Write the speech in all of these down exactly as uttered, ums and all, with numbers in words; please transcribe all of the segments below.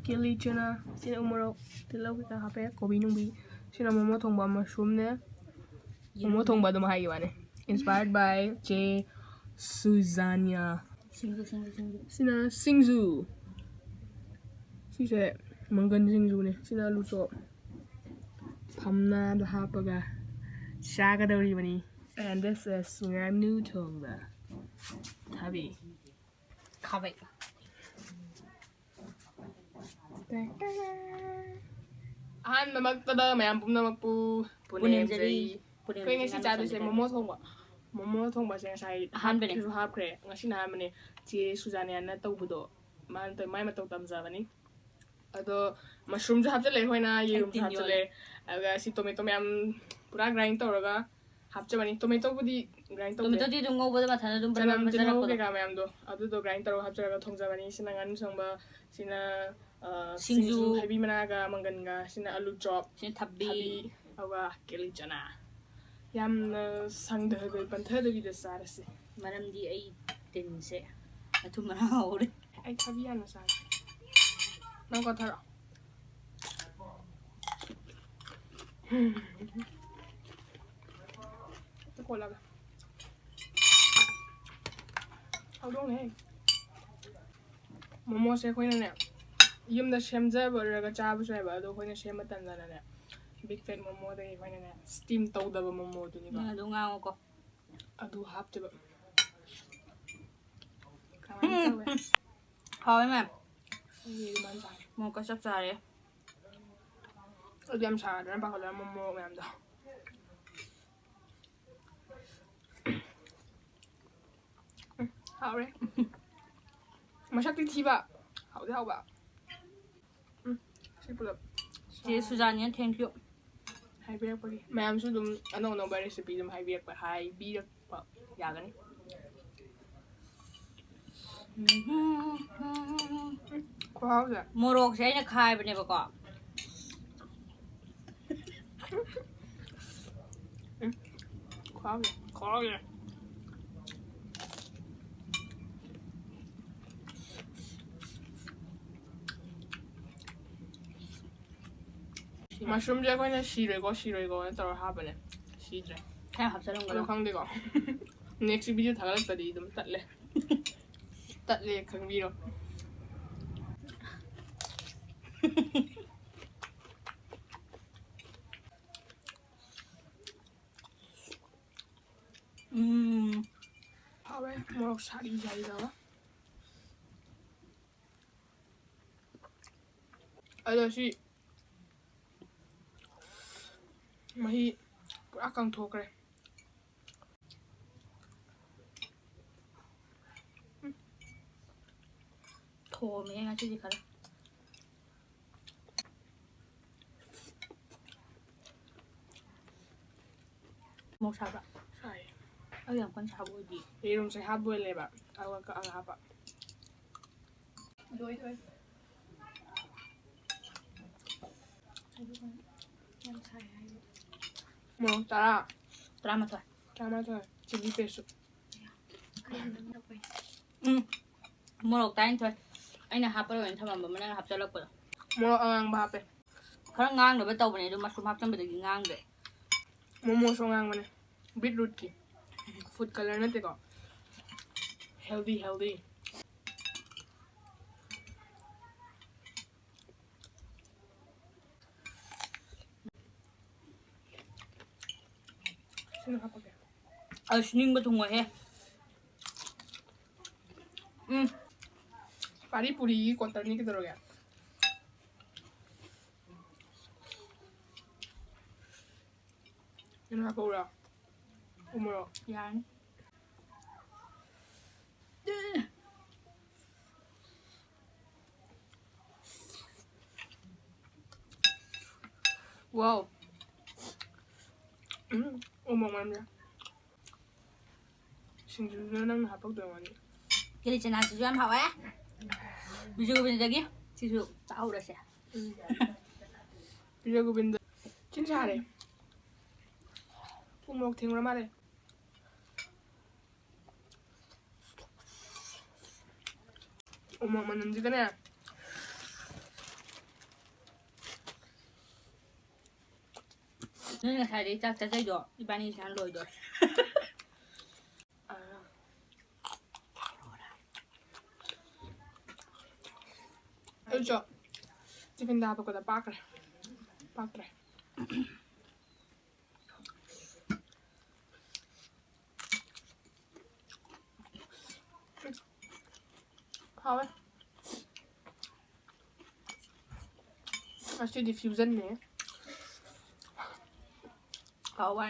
ꯀꯦꯂꯤ ꯆꯅꯥ, ꯁꯤꯅ ꯎꯃꯣꯔꯣꯛ, ꯇꯤꯜꯍꯧ ꯀꯩꯀꯥ ꯍꯥꯞꯄꯦ, ꯀꯣꯕꯤ ꯅꯨꯡꯕꯤ꯫ ꯁꯤꯅ ꯃꯣꯃꯣ ꯊꯣꯡꯕ, mushroomꯅꯦ꯫ ꯃꯣꯃꯣ ꯊꯣꯡꯕ ꯑꯗꯨꯝ ꯍꯥꯏꯈꯤꯕ ꯋꯥꯅꯦ꯫ Inspired by ꯆꯦ ꯁꯨꯖꯥꯅꯤꯌꯥ꯫ ꯁꯤꯡꯖꯨ ꯁꯤꯡꯖꯨ ꯁꯤꯡꯖꯨ꯫ ꯁꯤꯅ ꯁꯤꯡꯖꯨ꯫ ꯁꯤꯁꯦ ꯃꯪꯒꯟ ꯁꯤꯡꯖꯨꯅꯦ꯫ ꯁꯤꯅ ꯑꯂꯨ ꯆꯣꯞ꯫ ꯐꯝꯅꯥꯗ ꯍꯥꯞꯄꯒ ꯆꯥꯒꯗꯧꯔꯤꯕꯅꯤ꯫ And this is ꯉꯥꯅꯨ ꯊꯣꯡꯕ꯫ ꯊꯕꯤ꯫ ꯈꯥꯕꯩ꯫ ꯑꯍꯥꯟꯕꯃꯛꯇꯗ ꯃꯌꯥꯝ ꯄꯨꯝꯅꯃꯛꯄꯨ ꯄꯨꯅꯦꯝꯖꯔꯤ꯫ ꯑꯩꯈꯣꯏ ꯉꯁꯤ ꯆꯥꯗꯣꯏꯁꯦ ꯃꯣꯃꯣ ꯊꯣꯡꯕ꯫ ꯃꯣꯃꯣ ꯊꯣꯡꯕꯁꯦ ꯉꯁꯥꯏ ꯑꯍꯥꯟꯕꯅꯦ꯫ ꯍꯥꯞꯈ꯭ꯔꯦꯁꯨ ꯍꯥꯞꯈ꯭ꯔꯦ꯫ ꯉꯁꯤ ꯑꯍꯥꯟꯕꯅꯦ꯫ ꯆꯦ ꯁꯨꯖꯥꯅꯤꯌꯥꯅ ꯇꯧꯕꯗꯣ ꯃꯥꯅ ꯇꯧ-, ꯃꯥꯏ ꯃꯇꯧ ꯇꯝꯖꯕꯅꯤ꯫ ꯑꯗꯣ mushroomꯁꯨ ꯍꯥꯞꯆꯜꯂꯦ ꯑꯩꯈꯣꯏꯅ, ꯌꯦꯔꯨꯝꯁꯨ ꯇꯤꯟ ꯌꯣꯠꯂꯦ꯫ ꯍꯥꯞꯆꯜꯂꯦ꯫ ꯑꯗꯨꯒ ꯁꯤ tomato ꯃꯌꯥꯝ ꯄꯨꯔꯥ grind ꯇꯧꯔꯒ ꯍꯥꯞꯆꯕꯅꯤ꯫ Tomatoꯕꯨꯗꯤ grind ꯇꯧꯗꯦ꯫ Tomatoꯗꯤ ꯑꯗꯨꯝ ꯉꯧꯕꯗ ꯃꯊꯟꯇ ꯑꯗꯨꯝ ꯕꯔ ꯆꯅꯝ, ꯕꯔ ꯇꯤꯜꯍꯧ ꯆꯠꯂꯛꯄꯗꯣ꯫ ꯀꯩꯀꯥ ꯃꯌꯥꯝꯗꯣ ꯑꯗꯨꯗꯣ grind ꯇꯧꯔꯒ ꯍꯥꯞꯆꯔꯒ ꯊꯣꯡꯖꯕꯅꯤ꯫ ꯁꯤꯅ ꯉꯥꯅꯨ ꯊꯣꯡꯕ, ꯁꯤꯅ, ꯑ, ꯁꯤꯡꯖꯨ꯫ ꯁꯤꯡꯖꯨ, ꯍꯩꯕꯤ ꯃꯅꯥꯒ ꯃꯪꯒꯟꯒ, ꯁꯤꯅ ꯑꯂꯨ ꯆꯣꯞ, ꯁꯤꯅ ꯊꯕꯤ꯫ ꯊꯕꯤ, ꯑꯗꯨꯒ ꯀꯦꯂꯤ ꯆꯅꯥ꯫ ꯌꯥꯝꯅ ꯁꯪꯗ-, ꯄꯟꯊꯗꯕꯤꯗ ꯆꯥꯔꯁꯤ꯫ ꯃꯔꯝꯗꯤ ꯑꯩ ꯇꯤꯟꯁꯦ ꯃꯊꯨꯝ ꯃꯔꯥꯡ ꯍꯧꯔꯦ꯫ ꯑꯩ ꯊꯕꯤ ꯍꯥꯟꯅ ꯆꯥꯒꯦ꯫ ꯅꯪ ꯀꯣꯊꯔꯣ꯫ ꯑꯝꯇ ꯀꯣꯠꯂꯒ꯫ ꯍꯧꯗꯣꯡꯅꯦꯍꯦ꯫ ꯃꯣꯃꯣꯁꯦ ꯑꯩꯈꯣꯏꯅꯅꯦ, ꯌꯨꯝꯗ ꯁꯦꯝꯖꯕꯔꯒ ꯆꯥꯕꯁꯨ ꯌꯥꯏꯕ, ꯑꯗꯣ ꯑꯩꯈꯣꯏꯅ ꯁꯦꯝꯕ ꯇꯟꯗꯅꯅꯦ, Big Fat ꯃꯣꯃꯣꯗꯒꯤ ꯑꯩꯈꯣꯏꯅꯅꯦ, steam ꯇꯧꯗꯕ ꯃꯣꯃꯣꯗꯨꯅꯤꯀꯣ꯫ ꯅꯪ ꯑꯗꯨꯝ ꯉꯥꯡꯉꯨꯀꯣ꯫ ꯑꯗꯨ ꯍꯥꯞꯇꯣꯏꯕ꯫ ꯀꯃꯥꯏꯅ ꯇꯧꯋꯦ? ꯍꯥꯎꯋꯦ ꯃꯦꯝ꯫ ꯑꯩꯗꯤ ꯑꯗꯨꯃꯥꯏꯅ ꯆꯥꯔꯦ꯫ ꯃꯣꯔꯣꯛꯀ ꯆꯞ ꯆꯥꯔꯦ꯫ ꯑꯗꯨ ꯌꯥꯝ ꯁꯥꯗꯅ ꯄꯥꯈꯠꯂꯒ ꯃꯣꯃꯣ ꯃꯌꯥꯝꯗꯣ꯫ ꯎꯝ, ꯍꯥꯎꯔꯦ꯫ ꯃꯁꯛꯇꯤ ꯊꯤꯕ, ꯍꯥꯎꯗꯤ ꯍꯥꯎꯕ꯫ ꯎꯝ, ꯁꯤ ꯄꯨꯂꯞ ꯆꯦ ꯁꯨꯖꯥꯅꯤꯅ thank you꯫ ꯍꯥꯏꯕꯤꯔꯛꯄꯒꯤ꯫ ꯃꯌꯥꯝꯁꯨ ꯑꯗꯨꯝ ꯑꯅꯧ ꯑꯅꯧꯕ recipe ꯑꯗꯨꯝ ꯍꯥꯏꯕꯤꯔꯛꯄ, ꯍꯥꯏꯕꯤꯔꯛꯄ ꯌꯥꯒꯅꯤ꯫ ꯈꯨꯍꯥꯎꯁꯦ꯫ ꯃꯣꯔꯣꯛꯁꯦ ꯑꯩꯅ ꯈꯥꯏꯕꯅꯦꯕꯀꯣ꯫ ꯈꯨꯍꯥꯎꯁꯦ꯫ ꯈꯨꯍꯥꯎꯁꯦ꯫ ꯃꯁꯔꯨꯝꯁꯦ ꯑꯩꯈꯣꯏꯅ ꯁꯤꯔꯣꯏꯀꯣ, ꯁꯤꯔꯣꯏꯀꯣꯅ ꯇꯧꯔ ꯍꯥꯞꯄꯅꯦ꯫ ꯁꯤꯗ꯭ꯔꯦ꯫ ꯈꯔ ꯍꯥꯞꯆꯜꯂꯝꯒꯅꯤ꯫ ꯑꯗꯣ ꯈꯪꯗꯦꯀꯣ꯫ Next video ꯊꯥꯒꯠꯂꯛꯇꯗꯤ ꯑꯗꯨꯝ ꯇꯠꯂꯦ꯫ ꯇꯠꯂꯦ ꯈꯪꯕꯤꯔꯣ꯫ ꯎꯝ꯫ ꯍꯥꯎꯔꯦ꯫ ꯃꯣꯔꯣꯛ ꯁꯥꯔꯤ ꯁꯥꯔꯤ ꯇꯧꯔ꯫ ꯑꯗꯣ ꯁꯤ ꯃꯍꯤ ꯄꯨꯔꯥ ꯀꯪꯊꯣꯛꯈ꯭ꯔꯦ꯫ ꯊꯣꯝꯃꯦ ꯉꯁꯤꯗꯤ ꯈꯔ꯫ ꯃꯣꯔꯣꯛ ꯁꯥꯕ꯭ꯔꯥ? ꯁꯥꯏ꯫ ꯑꯩ ꯌꯥꯝ ꯀꯟꯅ ꯁꯥꯕ ꯑꯣꯏꯗꯦ꯫ ꯌꯦꯔꯨꯝꯁꯦ half boil ꯅꯦꯕ꯫ ꯑꯗꯨꯒ ꯀꯛꯑꯒ ꯍꯥꯞꯄ꯫ ꯂꯣꯏꯗꯣꯔꯦ꯫ ꯌꯥꯝ ꯁꯥꯏ ꯍꯥꯏꯕ꯫ ꯃꯣꯔꯣꯛ ꯇꯔꯥ꯫ ꯇꯔꯥꯃꯥꯊꯣꯏ꯫ ꯇꯔꯥꯃꯥꯊꯣꯏ꯫ Chilli paste ꯁꯨ꯫ ꯎꯝ꯫ ꯃꯣꯔꯣꯛ ꯇꯔꯥꯅꯤꯊꯣꯏ꯫ ꯑꯩꯅ ꯍꯥꯞꯄꯔꯣꯏꯅ ꯊꯝꯃꯝꯕ ꯑꯃ ꯅꯪꯅ ꯍꯥꯞꯆꯜꯂꯛꯄꯗꯣ꯫ ꯃꯣꯔꯣꯛ ꯑꯉꯥꯡꯕ ꯍꯥꯞꯄꯦ꯫ ꯈꯔ ꯉꯥꯡꯅꯕ ꯇꯧꯕꯅꯦ ꯑꯗꯣ ꯃꯁꯔꯨꯝ ꯍꯥꯞꯆꯟꯕꯗꯒꯤ ꯉꯥꯡꯗ꯭ꯔꯦ꯫ ꯃꯣꯃꯣꯁꯨ ꯑꯉꯥꯡꯕꯅꯦ꯫ Beetroot ꯀꯤ꯫ Food colour ꯅꯠꯇꯦꯀꯣ꯫ Healthy, healthy꯫ ꯁꯤꯅ ꯍꯥꯞꯄꯛꯀꯦ꯫ ꯑꯁ, ꯅꯤꯡꯕ ꯊꯨꯡꯉꯣꯏꯍꯦ꯫ ꯎꯝ꯫ ꯄꯥꯔꯤ ꯄꯨꯔꯤꯒꯤ quarter ꯅꯤ ꯀꯩꯗꯧꯔꯒꯦ? ꯀꯩꯅꯣ ꯍꯥꯞꯄꯛꯎꯔꯥ? ꯎ ꯃꯣꯔꯣꯛ꯫ ꯌꯥꯔꯅꯤ꯫ Wow꯫ ꯎꯝ, ꯎ ꯃꯣꯔꯣꯛ ꯃꯅꯝꯁꯦ꯫ ꯁꯤꯡꯖꯨꯗꯨꯅ ꯅꯪꯅ ꯍꯥꯞꯄꯛꯇꯣꯏ ꯋꯥꯅꯤ꯫ ꯀꯦꯂꯤ ꯆꯅꯥꯁꯤꯁꯨ ꯌꯥꯝ ꯍꯥꯎꯋꯦ꯫ ꯕꯤꯖꯨ ꯒꯣꯕꯤꯟꯗꯒꯤ ꯁꯤꯁꯨ ꯆꯥꯍꯧꯔꯁꯦ꯫ ꯎꯝ꯫ ꯕꯤꯖꯨ ꯒꯣꯕꯤꯟꯗ꯫ ꯆꯤꯟ ꯁꯥꯔꯦ꯫ ꯎ ꯃꯣꯔꯣꯛ ꯊꯦꯡꯕ꯭ꯔ ꯃꯥꯜꯂꯦ꯫ ꯎ ꯃꯣꯔꯣꯛ ꯃꯅꯝꯁꯤꯒꯅꯦ꯫ ꯅꯣꯏ ꯉꯁꯥꯏꯗꯩ ꯆꯥꯛ ꯆꯥꯖꯩꯗꯣ ꯏꯕꯥꯅꯤ ꯁꯥꯏꯅ ꯂꯣꯏꯗꯣꯔꯦ꯫ ꯑꯩꯁꯨ ꯇꯤꯐꯤꯟꯗ ꯍꯥꯄꯛꯄꯗ ꯄꯥꯛꯈ꯭ꯔꯦ꯫ ꯄꯥꯛꯇ꯭ꯔꯦ꯫ ꯍꯥꯎꯋꯦ꯫ ꯉꯁꯤꯗꯤ ꯐ꯭ꯌꯨꯖꯟꯅꯦ꯫ ꯍꯥꯎꯋꯦ꯫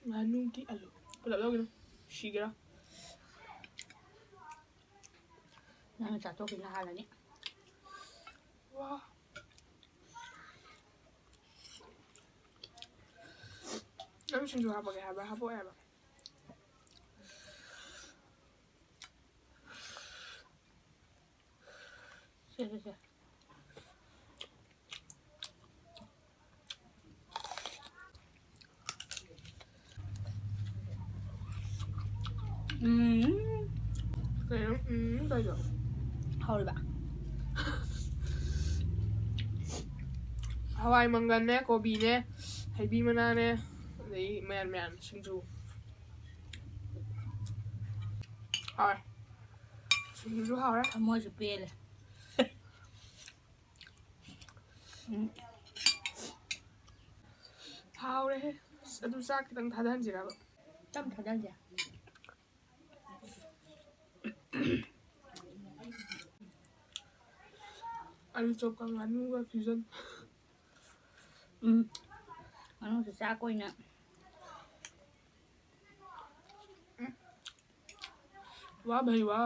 ꯉꯥꯅꯨꯒꯤ ꯑꯂꯨ ꯄꯨꯂꯞ ꯂꯧꯒꯅꯨ, ꯁꯤꯒꯦꯔꯥ꯫ ꯅꯪꯅ ꯆꯥꯊꯣꯛꯈꯤꯅ ꯍꯥꯜꯂꯅꯤ꯫ ꯋꯥ꯫ ꯅꯪ ꯁꯤꯡꯖꯨ ꯍꯥꯞꯄꯛꯀꯦ ꯍꯥꯏꯕ꯭ꯔꯥ? ꯍꯥꯞꯄꯛꯑꯣ ꯍꯥꯏꯕ꯭ꯔꯥ? ꯁꯦ, ꯁꯦ, ꯁꯦ꯫ ꯎꯝ꯫ ꯀꯩꯅꯣ ꯎꯝ ꯇꯧꯔꯤꯗꯣ? ꯍꯧꯔꯤꯕ? ꯍꯋꯥꯏ ꯃꯪꯒꯜꯅꯦ, ꯀꯣꯕꯤꯅꯦ, ꯍꯩꯕꯤ ꯃꯅꯥꯅꯦ, ꯑꯗꯩ ꯃꯌꯥꯟ ꯃꯌꯥꯟ ꯁꯤꯡꯖꯨ꯫ ꯍꯥꯎꯔꯦ꯫ ꯁꯤꯡꯖꯨꯁꯨ ꯍꯥꯎꯔꯦ꯫ ꯊꯃꯣꯏꯁꯨ ꯄꯦꯜꯂꯦ꯫ ꯎꯝ꯫ ꯍꯥꯎꯔꯦꯍꯦ꯫ ꯑꯁ, ꯑꯗꯨ ꯆꯥꯛ ꯈꯤꯇꯪ ꯊꯥꯗꯍꯟꯁꯤꯔꯕ? ꯇꯞ ꯊꯥꯗꯍꯟꯁꯦ꯫ ꯑꯂꯨ ꯆꯣꯞꯀ ꯉꯥꯅꯨꯒ ꯐ꯭ꯌꯨꯖꯟ꯫ ꯎꯝ꯫ ꯉꯥꯅꯨꯁꯦ ꯆꯥꯛ ꯑꯣꯏꯅ꯫ ꯋꯥ ꯚꯩ ꯋꯥ꯫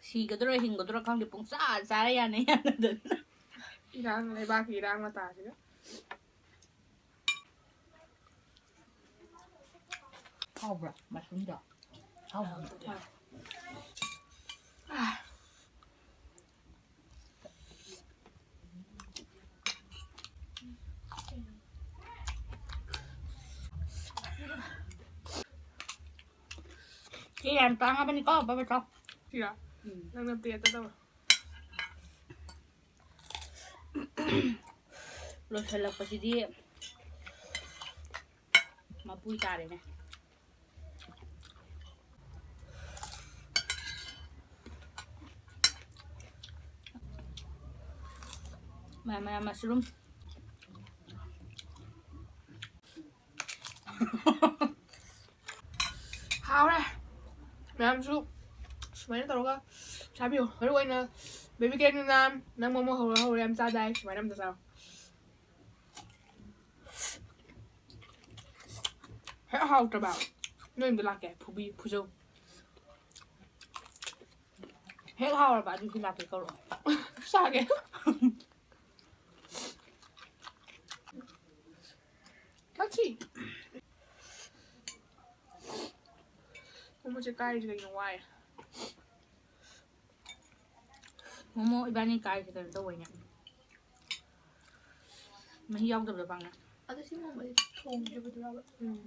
ꯁꯤꯒꯗ꯭ꯔꯥ ꯍꯤꯡꯒꯗ꯭ꯔꯥ ꯈꯪꯗꯦ, ꯄꯨꯡꯆꯥ ꯆꯥꯔ ꯌꯥꯅ ꯌꯥꯅꯗꯅ꯫ ꯏꯔꯥꯡ, ꯂꯩꯕꯥꯛꯀꯤ ꯏꯔꯥꯡ ꯃꯇꯥꯁꯤꯒ꯫ ꯍꯥꯎꯕ꯭ꯔꯥ ꯃꯁꯔꯨꯝꯗꯣ? ꯍꯥꯎꯕ꯭ꯔꯥ? ꯍꯣꯏ꯫ ꯑꯥ꯫ ꯑꯦ, ꯌꯥꯝ ꯇꯥꯡꯉꯕꯅꯤꯀꯣ, ꯕꯕꯥ ꯆꯥꯎ꯫ ꯁꯤꯔꯥ? ꯎꯝ꯫ ꯅꯪꯅ plate ꯇꯧꯔꯣ꯫ ꯂꯣꯏꯁꯤꯜꯂꯛꯄꯁꯤꯗꯤ ꯃꯄꯨ ꯇꯥꯔꯦꯅꯦ꯫ ꯃꯌꯥꯝ, ꯃꯌꯥꯝ mushroom꯫ ꯍꯥꯎꯔꯦ꯫ ꯃꯌꯥꯝꯁꯨ ꯁꯨꯃꯥꯏꯅ ꯇꯧꯔꯒ ꯆꯥꯕꯤꯌꯨ꯫ ꯃꯔꯨ ꯑꯣꯏꯅ baby ꯀꯦꯔꯦꯛꯅ ꯅꯪ ꯃꯣꯃꯣ ꯍꯧꯔ ꯍꯧꯔ ꯌꯥꯝ ꯆꯥꯗꯥꯏ, ꯁꯨꯃꯥꯏꯅ ꯑꯝꯇ ꯆꯥꯎ꯫ ꯍꯦꯛ ꯍꯥꯎꯇ꯭ꯔꯕ ꯅꯣꯏ ꯌꯨꯝꯗ ꯂꯥꯛꯀꯦ, ꯐꯨꯕꯤ-, ꯐꯨꯖꯧ꯫ ꯍꯦꯛ ꯍꯥꯎꯔꯕ ꯑꯗꯨꯁꯨ ꯂꯥꯛꯀꯦ ꯀꯧꯔꯛꯑꯣ꯫ ꯆꯥꯒꯦ꯫ ꯊꯛꯁꯤ꯫ ꯃꯣꯃꯣꯁꯦ ꯀꯥꯏꯔꯤꯁꯦ ꯀꯩꯒꯤꯅꯣ? ꯋꯥꯏ꯫ ꯃꯣꯃꯣ ꯏꯕꯥꯅꯤ ꯀꯥꯏꯁꯦ ꯀꯩꯅꯣ ꯇꯧꯕꯩꯅꯦ꯫ ꯃꯍꯤ ꯌꯥꯎꯗꯕꯗꯣ ꯄꯥꯝꯃꯦ꯫ ꯑꯗꯣ ꯁꯤ ꯃꯣꯃꯣꯁꯦ ꯊꯣꯡꯗ꯭ꯔꯤꯕꯗꯨꯔꯕ? ꯎꯝ꯫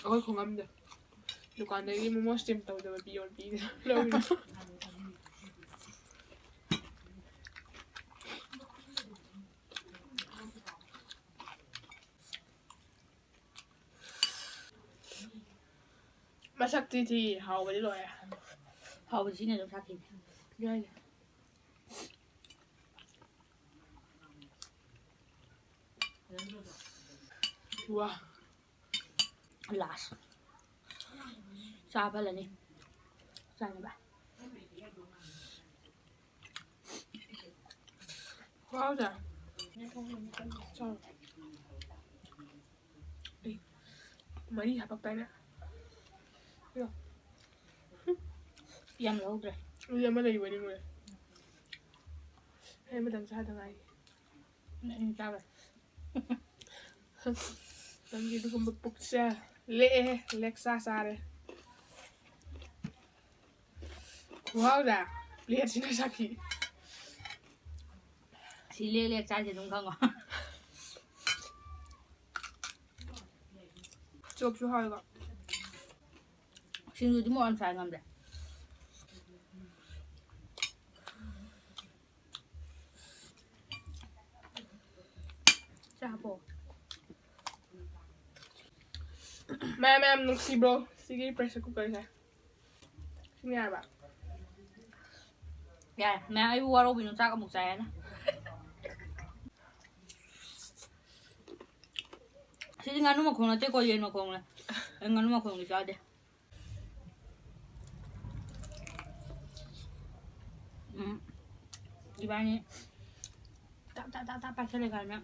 ꯑꯩꯈꯣꯏ ꯈꯣꯡꯉꯝꯗ ꯗꯨꯀꯥꯟꯗꯒꯤ ꯃꯣꯃꯣ steam ꯇꯧꯗꯕ ꯄꯤꯌꯣ ꯄꯤꯗꯅ ꯂꯧꯔꯤꯅꯦ꯫ ꯃꯁꯛꯇꯤ ꯊꯤ, ꯍꯥꯎꯕꯗꯤ ꯂꯣꯏꯔꯦ꯫ ꯍꯥꯎꯕꯗꯤ ꯁꯤꯅ ꯑꯗꯨꯝ ꯁꯥꯊꯤꯅꯦ꯫ ꯌꯥꯏꯅꯦ꯫ ꯋꯥ꯫ Last꯫ ꯆꯥꯕ ꯍꯜꯂꯅꯤ꯫ ꯆꯥꯅꯕ꯫ ꯈꯨꯍꯥꯎꯁꯦ꯫ ꯆꯥꯎ꯫ ꯑꯦ, ꯃꯔꯤ ꯍꯥꯄꯛꯇꯥꯏꯅꯦ꯫ ꯌꯥꯝ ꯂꯧꯍꯧꯗ꯭ꯔꯦ꯫ ꯑꯗꯨꯗꯤ ꯑꯃ ꯂꯩꯕꯅꯤ ꯃꯣꯏ꯫ ꯑꯩ ꯑꯃꯇꯪ ꯆꯥꯗ ꯉꯥꯏꯔꯤ꯫ ꯅꯪ ꯆꯥꯔꯣꯏ꯫ ꯅꯪꯒꯤ ꯑꯗꯨꯒꯨꯝꯕ ꯄꯨꯛꯁꯦ ꯂꯦꯛꯑꯦꯍꯦ, ꯂꯦꯛꯆꯥ ꯆꯥꯔꯦ꯫ ꯈꯨꯍꯥꯎꯗ plateꯁꯤꯅ ꯁꯥꯈꯤ꯫ ꯁꯤ ꯂꯦꯛ ꯂꯦꯛ ꯆꯥꯏꯁꯦ ꯑꯗꯨꯝ ꯈꯪꯉꯣ꯫ ꯆꯣꯞꯁꯨ ꯍꯥꯎꯋꯦꯀꯣ꯫ ꯁꯤꯡꯖꯨꯗꯤ ꯃꯣꯔꯣꯛ ꯌꯥꯝ ꯁꯥꯏ ꯉꯝꯗꯦ꯫ ꯆꯥꯕꯣ꯫ ꯃꯌꯥꯝ, ꯃꯌꯥꯝ ꯅꯨꯡꯁꯤꯕ꯭ꯔꯣ? ꯁꯤꯒꯤ pressure cooker ꯁꯦ꯫ ꯁꯤꯅ ꯌꯥꯔꯕ? ꯌꯥꯔꯦ꯫ ꯃꯌꯥꯝ ꯑꯩꯕꯨ ꯋꯥꯔꯧꯕꯤꯅꯨ, ꯆꯥꯛ ꯑꯃꯨꯛ ꯆꯥꯏ ꯍꯥꯏꯅ꯫ ꯁꯤꯗꯤ ꯉꯥꯅꯨ ꯃꯈꯣꯡ ꯅꯠꯇꯦꯀꯣ, ꯌꯦꯟ ꯃꯈꯣꯡꯅꯦ꯫ ꯑꯩ ꯉꯥꯅꯨ ꯃꯈꯣꯡꯗꯤ ꯆꯥꯗꯦ꯫ ꯎꯝ꯫ ꯏꯕꯥꯅꯤ ꯇꯞ ꯇꯞ ꯇꯞ ꯇꯞ ꯄꯥꯏꯁꯜꯂꯦ ꯀꯥꯏꯅ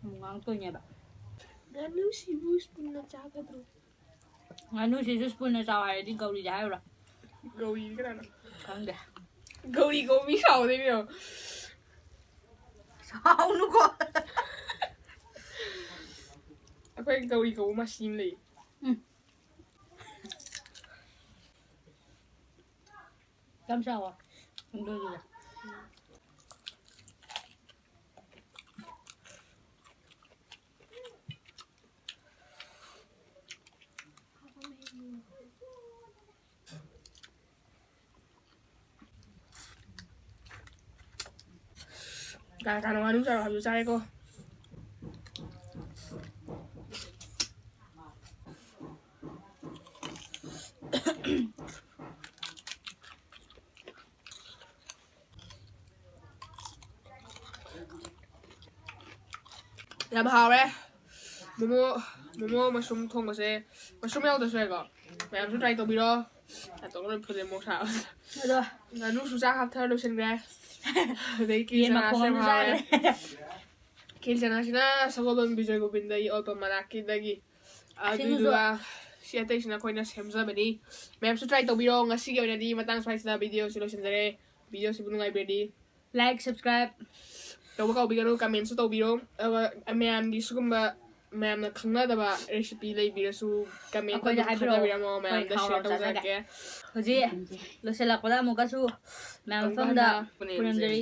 ꯑꯃꯨꯛ ꯉꯥꯡꯉꯛꯇꯣꯏꯅꯦꯕ꯫ ꯉꯥꯅꯨꯁꯤꯕꯨ spoon ꯅ ꯆꯥꯒꯗ꯭ꯔꯣ? ꯉꯥꯅꯨꯁꯤꯁꯨ spoon ꯅ ꯆꯥꯎ ꯍꯥꯏꯔꯗꯤ ꯒꯧꯔꯤꯗ ꯍꯥꯏꯔꯨꯔꯣ꯫ ꯒꯧꯔꯤꯗꯤ ꯀꯅꯥꯅꯣ? ꯈꯪꯗꯦ꯫ ꯒꯧꯔꯤ ꯀꯧꯕ ꯃꯤ ꯁꯥꯎꯗꯣꯏꯅꯦ ꯌꯦꯡꯉꯣ꯫ ꯁꯥꯎꯅꯨꯀꯣ꯫ ꯑꯩꯈꯣꯏ ꯒꯧꯔꯤ ꯀꯧꯕ ꯃꯁꯤ ꯑꯃ ꯂꯩ꯫ ꯎꯝ꯫ ꯌꯥꯝ ꯆꯥꯎꯋꯣ꯫ ꯑꯗꯨꯒꯤꯅꯦ꯫ ꯀꯅꯥ ꯀꯅꯥ ꯉꯥꯅꯨ ꯆꯥꯔꯣ ꯍꯥꯏꯕꯗꯨ ꯆꯥꯔꯦꯀꯣ꯫ ꯌꯥꯝ ꯍꯥꯎꯔꯦ꯫ ꯃꯣꯃꯣ, ꯃꯣꯃꯣ mushroom ꯊꯣꯡꯕꯁꯦ, mushroom ꯌꯥꯎꯗ꯭ꯔꯁꯨ ꯌꯥꯏꯀꯣ꯫ ꯃꯌꯥꯝꯁꯨ try ꯇꯧꯕꯤꯔꯣ꯫ ꯅꯥꯇꯣꯟꯒ ꯂꯣꯏ ꯐꯨꯜꯂꯦ ꯃꯣꯔꯣꯛ ꯁꯥꯕ꯫ ꯑꯗꯣ ꯉꯥꯅꯨꯁꯨ ꯆꯥꯛ ꯍꯥꯞꯊꯔ ꯂꯣꯏꯁꯤꯟꯈ꯭ꯔꯦ꯫ ꯑꯗꯩ ꯀꯤꯂꯤ ꯌꯦꯟ ꯆꯅꯥꯁꯨ ꯃꯈꯣꯡ ꯌꯥꯝ ꯑꯃꯁꯨ ꯍꯥꯎꯔꯦ꯫ ꯆꯥꯈ꯭ꯔꯦ꯫ ꯀꯤꯂꯤ ꯆꯅꯥꯁꯤꯅ ꯁꯒꯣꯜꯕꯟ ꯕꯤꯖꯣꯏ ꯒꯣꯕꯤꯟꯗꯒꯤ ꯑꯣꯜꯄꯝ ꯃꯅꯥꯛꯀꯤꯗꯒꯤ꯫ ꯁꯤꯡꯖꯨꯁꯨ꯫ ꯑꯗꯨꯗꯨꯒ ꯁꯤ ꯑꯇꯩꯁꯤꯅ ꯑꯩꯈꯣꯏꯅ ꯁꯦꯝꯖꯕꯅꯤ꯫ ꯃꯌꯥꯝꯁꯨ try ꯇꯧꯕꯤꯔꯣ꯫ ꯉꯁꯤꯒꯤ ꯑꯣꯏꯅꯗꯤ ꯃꯇꯥꯡ ꯁ꯭ꯋꯥꯏꯁꯤꯗ video ꯁꯤ ꯂꯣꯏꯁꯤꯟꯖꯔꯦ꯫ Video ꯁꯤꯕꯨ ꯅꯨꯡꯉꯥꯏꯕꯤꯔꯗꯤ like, subscribe ꯇꯧꯕ ꯀꯥꯎꯕꯤꯒꯅꯨ, comment ꯁꯨ ꯇꯧꯕꯤꯔꯣ꯫ ꯑꯗꯨꯒ ꯃꯌꯥꯝꯒꯤ ꯁꯤꯒꯨꯝꯕ ꯃꯌꯥꯝꯅ ꯈꯪꯅꯗꯕ recipe ꯂꯩꯕꯤꯔꯁꯨ comment ꯑꯩꯈꯣꯏꯗ ꯑꯗꯨꯝ ꯍꯥꯏꯕꯤꯔꯛꯑꯣ꯫ ꯊꯥꯖꯕꯤꯔꯝꯃꯣ, ꯑꯩꯈꯣꯏ ꯃꯌꯥꯝꯗ share ꯍꯥꯎꯅ ꯆꯥꯖꯒꯦ꯫ ꯇꯧꯖꯔꯛꯀꯦ꯫ ꯍꯧꯖꯤꯛ ꯂꯣꯏꯁꯤꯜꯂꯛꯄꯗ ꯑꯃꯨꯛꯀꯁꯨ ꯃꯌꯥꯝ ꯑꯃꯨꯛꯀ ꯃꯐꯝꯗ ꯍꯟꯅ ꯄꯨꯔꯝꯖꯔꯤ꯫